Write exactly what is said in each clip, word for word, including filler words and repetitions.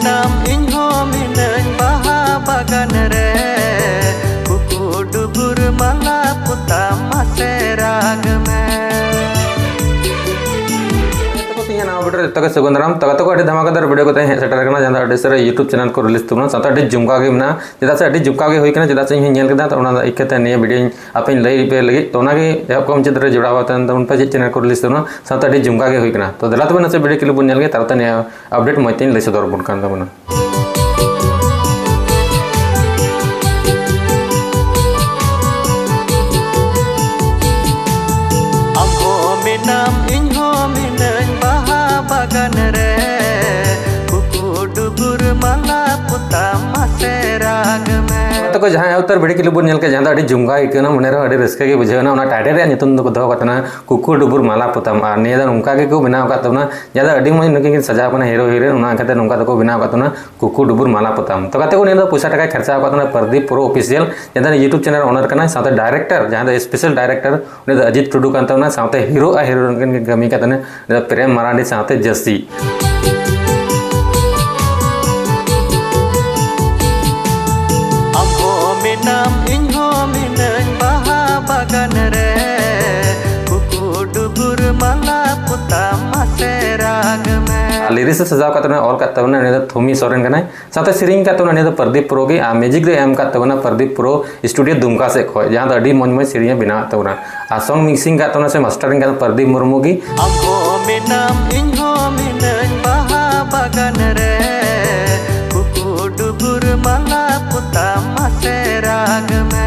ᱛᱟᱢ ᱤᱧ ᱦᱚᱸ ᱢᱤᱱᱟᱹᱧ ᱵᱟᱦᱟ ᱵᱟᱜᱟᱱ ᱨᱮ, ᱠᱩᱠᱩ ᱰᱩᱵᱩᱨ ᱢᱟᱞᱟ ᱯᱚᱛᱟᱢ ᱢᱟᱥᱮ ᱨᱟᱜᱽ ᱢᱮ᱾ ᱛᱟᱠᱚ ᱛᱤᱧᱟᱹ ᱱᱟᱣᱟ video ᱨᱮ ᱡᱚᱛᱚ ᱜᱮ ᱥᱟᱹᱜᱩᱱ ᱫᱟᱨᱟᱢ᱾ ᱛᱟᱠᱚ ᱛᱟᱠᱚ ᱟᱹᱰᱤ ᱫᱷᱟᱢᱟᱠᱟᱫᱟᱨ video ᱠᱟᱛᱮ ᱦᱮᱡ ᱥᱮᱴᱮᱨ ᱟᱠᱟᱱᱟ, ᱡᱟᱦᱟᱸ ᱫᱚ ᱟᱹᱰᱤ ᱩᱥᱟᱹᱨᱟ YouTube channel ᱠᱚ release ᱛᱟᱵᱚᱱᱟ, ᱥᱟᱶᱛᱮ ᱟᱹᱰᱤ ᱡᱚᱢᱠᱟᱣ ᱜᱮ ᱢᱮᱱᱟᱜᱼᱟ᱾ ᱪᱮᱫᱟᱜ ᱥᱮ ᱟᱹᱰᱤ ᱡᱚᱢᱠᱟᱣ ᱜᱮ ᱦᱩᱭ ᱠᱟᱱᱟ, ᱪᱮᱫᱟᱜ ᱥᱮ ᱤᱧ ᱦᱚᱸᱧ ᱧᱮᱞ ᱠᱮᱫᱟ, ᱛᱚ ᱚᱱᱟ ᱤᱠᱟᱹᱛᱮ ᱱᱤᱭᱟᱹ video ᱤᱧ ᱟᱯᱮᱧ ᱞᱟᱹᱭ ᱯᱮ ᱞᱟᱹᱜᱤᱫ᱾ ᱛᱚ ᱚᱱᱟᱜᱮ ᱮᱦᱚᱵ ᱠᱷᱚᱱ ᱢᱩᱪᱟᱹᱫ ᱫᱷᱟᱹᱨᱤᱡ ᱡᱚᱲᱟᱣ ᱛᱟᱦᱮᱱ ᱛᱟᱵᱚᱱ ᱯᱮ, ᱪᱮᱫ channel ᱠᱚ release ᱛᱟᱵᱚᱱᱟ, ᱥᱟᱶᱛᱮ ᱟᱹᱰᱤ ᱡᱚᱢᱠᱟᱣ ᱜᱮ ᱦᱩᱭ ᱠᱟᱱᱟ᱾ ᱛᱚ ᱫᱮᱞᱟ ᱛᱚᱵᱮ ᱱᱟᱥᱮ video clip ᱵᱚᱱ ᱧᱮᱞ ᱜᱮ, ᱛᱟᱨᱯᱚᱨᱮ ᱱᱤᱭᱟᱹ update ᱢᱚᱡᱽ ᱛᱮᱧ ᱞᱟᱹᱭ ᱥᱚᱫᱚᱨ ᱟᱵᱚᱱ ᱠᱟᱱ ᱛᱟᱵᱚᱱᱟ᱾ ᱟᱢ ᱦᱚᱸ ᱢᱮᱱᱟᱢ, ᱤᱧ ᱦᱚᱸ ᱢᱤᱱᱟᱹᱧ ᱵᱟᱦᱟ ᱵᱟᱜᱟᱱ ᱨᱮ, ᱠᱩᱠᱩ ᱰᱩᱵᱩᱨ ᱢᱟᱞᱟ ᱯᱚᱛᱟᱢ ᱢᱟᱥᱮ ᱨᱟᱜᱽ ᱢᱮ᱾ ᱛᱟᱠᱚ ᱡᱟᱦᱟᱸ ᱩᱛᱟᱹᱨ video clip ᱵᱚᱱ ᱧᱮᱞ ᱠᱮᱫ, ᱡᱟᱦᱟᱸ ᱫᱚ ᱟᱹᱰᱤ ᱡᱚᱢᱠᱟᱣ ᱟᱹᱭᱠᱟᱹᱣ ᱮᱱᱟ, ᱢᱚᱱᱮ ᱨᱮᱦᱚᱸ ᱟᱹᱰᱤ ᱨᱟᱹᱥᱠᱟᱹ ᱜᱮ ᱵᱩᱡᱷᱟᱹᱣ ᱮᱱᱟ᱾ ᱚᱱᱟ title ᱨᱮᱭᱟᱜ ᱧᱩᱛᱩᱢ ᱫᱚᱠᱚ ᱫᱚᱦᱚ ᱠᱟᱫ ᱛᱟᱦᱮᱱᱟ ᱠᱩᱠᱩ ᱰᱩᱵᱩᱨ ᱢᱟᱞᱟ ᱯᱚᱛᱟᱢ, ᱟᱨ ᱱᱤᱭᱟᱹ ᱫᱚ ᱱᱚᱝᱠᱟ ᱜᱮᱠᱚ ᱵᱮᱱᱟᱣ ᱟᱠᱟᱫ ᱛᱟᱵᱚᱱᱟ᱾ ᱡᱟᱦᱟᱸ ᱫᱚ ᱟᱹᱰᱤ ᱢᱚᱡᱽ ᱱᱩᱠᱤᱱ ᱠᱤᱱ ᱥᱟᱡᱟᱣ ᱠᱟᱱᱟ, hero heroine, ᱚᱱᱟ ᱠᱷᱟᱹᱛᱤᱨ ᱱᱚᱝᱠᱟ ᱫᱚᱠᱚ ᱵᱮᱱᱟᱣ ᱟᱠᱟᱫ ᱛᱟᱵᱚᱱᱟ ᱠᱩᱠᱩ ᱰᱩᱵᱩᱨ ᱢᱟᱞᱟ ᱯᱚᱛᱟᱢ᱾ ᱛᱚ ᱜᱟᱛᱮ ᱠᱚ, ᱱᱤᱭᱟᱹ ᱫᱚ ᱯᱚᱭᱥᱟ ᱴᱟᱠᱟᱭ ᱠᱷᱚᱨᱪᱟ ᱟᱠᱟᱫ ᱛᱟᱵᱚᱱᱟ ᱯᱨᱚᱫᱤᱯ ᱯᱨᱳ ᱚᱯᱷᱤᱥᱤᱭᱟᱞ, ᱡᱟᱦᱟᱸ ᱫᱚ YouTube channel owner ᱠᱟᱱᱟᱭ, ᱥᱟᱶᱛᱮ director, ᱡᱟᱦᱟᱸ ᱫᱚ special director, ᱩᱱᱤ ᱫᱚ ᱚᱡᱤᱛ ᱴᱩᱰᱩ ᱠᱟᱱ ᱛᱟᱵᱚᱱᱟ, ᱥᱟᱶᱛᱮ hero ᱟᱨ heroine ᱠᱤᱱ ᱠᱟᱹᱢᱤ ᱠᱟᱫ ᱛᱟᱦᱮᱱᱟ, ᱩᱱᱤ ᱫᱚ ᱯᱨᱮᱢ ᱢᱟᱨᱟᱱᱰᱤ ᱥᱟᱶᱛᱮ ᱡᱟᱹᱥᱛᱤ᱾ ᱟᱢ ᱦᱚᱸ ᱢᱮᱱᱟᱢ, ᱤᱧ ᱦᱚᱸ ᱢᱤᱱᱟᱹᱧ ᱵᱟᱦᱟ ᱵᱟᱜᱟᱱ ᱨᱮ, ᱠᱩᱠᱩ ᱰᱩᱵᱩᱨ ᱢᱟᱞᱟ ᱯᱚᱛᱟᱢ ᱢᱟᱥᱮ ᱨᱟᱜᱽ ᱢᱮ᱾ ᱟᱨ lyrics ᱮ ᱥᱟᱡᱟᱣ ᱠᱟᱫ ᱛᱟᱵᱚᱱᱟ, ᱚᱞ ᱠᱟᱫ ᱛᱟᱵᱚᱱᱟ, ᱩᱱᱤ ᱫᱚ ᱛᱷᱩᱢᱤ ᱥᱚᱨᱮᱱ ᱠᱟᱱᱟᱭ᱾ ᱥᱟᱶᱛᱮ ᱥᱮᱨᱮᱧ ᱠᱟᱫ ᱛᱟᱵᱚᱱᱟ ᱩᱱᱤ ᱫᱚ ᱯᱨᱚᱫᱤᱯ ᱯᱨᱳ ᱜᱮ, ᱟᱨ music ᱫᱚ ᱮᱢ ᱠᱟᱫ ᱛᱟᱵᱚᱱᱟ ᱯᱨᱚᱫᱤᱯ ᱯᱨᱳ studio ᱫᱩᱢᱠᱟ ᱥᱮᱫ ᱠᱷᱚᱱ, ᱡᱟᱦᱟᱸ ᱫᱚ ᱟᱹᱰᱤ ᱢᱚᱡᱽ ᱢᱚᱡᱽ ᱥᱮᱨᱮᱧ ᱮ ᱵᱮᱱᱟᱣ ᱮᱫ ᱛᱟᱵᱚᱱᱟ᱾ ᱟᱨ song mixing ᱠᱟᱫ ᱛᱟᱵᱚᱱᱟ ᱥᱮ mastering ᱠᱟᱫ ᱛᱟᱵᱚᱱᱟ ᱯᱨᱚᱫᱤᱯ ᱢᱩᱨᱢᱩ ᱜᱮ᱾ ᱟᱢ ᱦᱚᱸ ᱢᱮᱱᱟᱢ, ᱤᱧ ᱦᱚᱸ ᱢᱤᱱᱟᱹᱧ ᱵᱟᱦᱟ ᱵᱟᱜᱟᱱ ᱨᱮ, ᱠᱩᱠᱩ ᱰᱩᱵᱩᱨ ᱢᱟᱞᱟ ᱯᱚᱛᱟᱢ ᱢᱟᱥᱮ ᱨᱟᱜᱽ ᱢᱮ᱾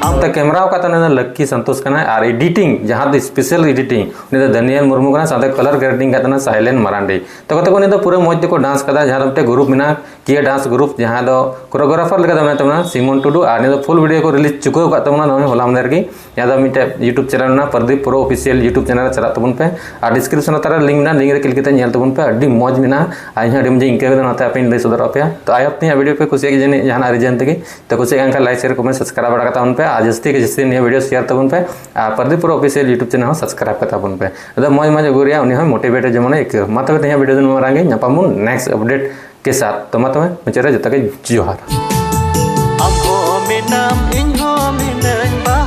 ᱟᱢ ᱛᱮ camera ᱠᱟᱫ ᱛᱟᱵᱚᱱᱟ ᱞᱟᱠᱠᱤ ᱥᱚᱱᱛᱳᱥ ᱠᱟᱱᱟᱭ, ᱟᱨ editing, ᱡᱟᱦᱟᱸ ᱫᱚ special editing, ᱩᱱᱤ ᱫᱚ ᱫᱟᱱᱤᱭᱮᱞ ᱢᱩᱨᱢᱩ ᱠᱟᱱᱟᱭ, ᱥᱟᱶᱛᱮ color grading ᱠᱟᱫ ᱛᱟᱵᱚᱱᱟ ᱥᱟᱭᱞᱮᱱ ᱢᱟᱨᱟᱱᱰᱤ᱾ ᱛᱟᱠᱚ ᱛᱟᱠᱚ ᱱᱤᱭᱟᱹ ᱫᱚ ᱯᱩᱨᱟᱹ ᱢᱚᱡᱽ ᱛᱮᱠᱚ dance ᱠᱟᱫᱟ, ᱡᱟᱦᱟᱸ ᱫᱚ ᱢᱤᱫᱴᱮᱱ group ᱢᱮᱱᱟᱜᱼᱟ, ᱠᱤᱭᱟ dance group, ᱡᱟᱦᱟᱸ ᱫᱚ choreographer ᱞᱮᱠᱟ ᱫᱚ ᱢᱮᱱᱟᱭ ᱛᱟᱵᱚᱱᱟ ᱥᱤᱢᱚᱱ ᱴᱩᱰᱩ, ᱟᱨ ᱱᱤᱭᱟᱹ ᱫᱚ full video ᱠᱚ release ᱪᱩᱠᱟᱹᱣ ᱟᱠᱟᱫ ᱛᱟᱵᱚᱱᱟ ᱱᱚᱜᱼᱚᱭ ᱦᱚᱞᱟ ᱢᱟᱫᱷᱮᱨ ᱜᱮ᱾ ᱡᱟᱦᱟᱸ ᱫᱚ ᱢᱤᱫᱴᱮᱱ YouTube channel ᱢᱮᱱᱟᱜᱼᱟ, ᱯᱨᱚᱫᱤᱯ ᱯᱨᱳ ᱚᱯᱷᱤᱥᱤᱭᱟᱞ YouTube channel ᱨᱮ ᱪᱟᱞᱟᱜ ᱛᱟᱵᱚᱱ ᱯᱮ, ᱟᱨ description ᱞᱟᱛᱟᱨ ᱨᱮ link ᱢᱮᱱᱟᱜᱼᱟ, link ᱨᱮ click ᱠᱟᱛᱮ ᱧᱮᱞ ᱛᱟᱵᱚᱱ ᱯᱮ, ᱟᱹᱰᱤ ᱢᱚᱡᱽ ᱢᱮᱱᱟᱜᱼᱟ᱾ ᱟᱨ ᱤᱧ ᱦᱚᱸ ᱟᱹᱰᱤ ᱢᱚᱡᱽ ᱤᱧ ᱟᱹᱭᱠᱟᱹᱣ ᱠᱮᱫᱟ, ᱚᱱᱟᱛᱮ ᱟᱯᱮᱧ ᱞᱟᱹᱭ ᱥᱚᱫᱚᱨ ᱟᱯᱮᱭᱟ᱾ ᱛᱚ I hope ᱛᱮᱦᱮᱧᱟᱜ video ᱯᱮ ᱠᱩᱥᱤᱭᱟᱜ ᱜᱮ ᱡᱟᱹᱱᱤᱡ ᱡᱟᱦᱟᱱᱟᱜ reason ᱛᱮᱜᱮ᱾ ᱛᱚ ᱠᱩᱥᱤᱭᱟᱜ ᱠᱟᱱ ᱠᱷᱟᱱ like, share, comment, subscribe ᱵᱟᱲᱟ ᱠᱟᱛᱟ ᱵᱚᱱ ᱯᱮ᱾ ᱟᱨ ᱡᱟᱹᱥᱛᱤ ᱜᱮ ᱡᱟᱹᱥᱛᱤ ᱱᱤᱭᱟᱹ video share ᱛᱟᱵᱚᱱ ᱯᱮ ᱟᱨ ᱯᱨᱚᱫᱤᱯ ᱯᱩᱨ official YouTube channel ᱦᱚᱸ subscribe ᱠᱟᱛᱟ ᱵᱚᱱ ᱯᱮ᱾ ᱟᱫᱚ ᱢᱚᱡᱽ ᱢᱚᱡᱽ ᱟᱹᱜᱩ ᱨᱮᱭᱟᱜ ᱩᱱᱤ ᱦᱚᱸ motivate ᱡᱮᱢᱚᱱᱮ ᱟᱹᱭᱠᱟᱹᱣ᱾ ᱢᱟ ᱛᱚᱵᱮ ᱛᱮᱦᱮᱧᱟᱜ video ᱫᱚ ᱱᱚᱣᱟ ᱨᱟᱝ ᱜᱮ, ᱧᱟᱯᱟᱢ ᱵᱚᱱ next update ᱠᱮ ᱥᱟᱛᱷ᱾ ᱛᱚ ᱢᱟ ᱛᱚᱵᱮ ᱢᱩᱪᱟᱹᱫ ᱨᱮ ᱡᱚᱛᱚ ᱜᱮ ᱡᱚᱦᱟᱨ᱾ ᱟᱢ ᱦᱚᱸ ᱢᱮᱱᱟᱢ, ᱤᱧ ᱦᱚᱸ ᱢᱤᱱᱟᱹᱧ,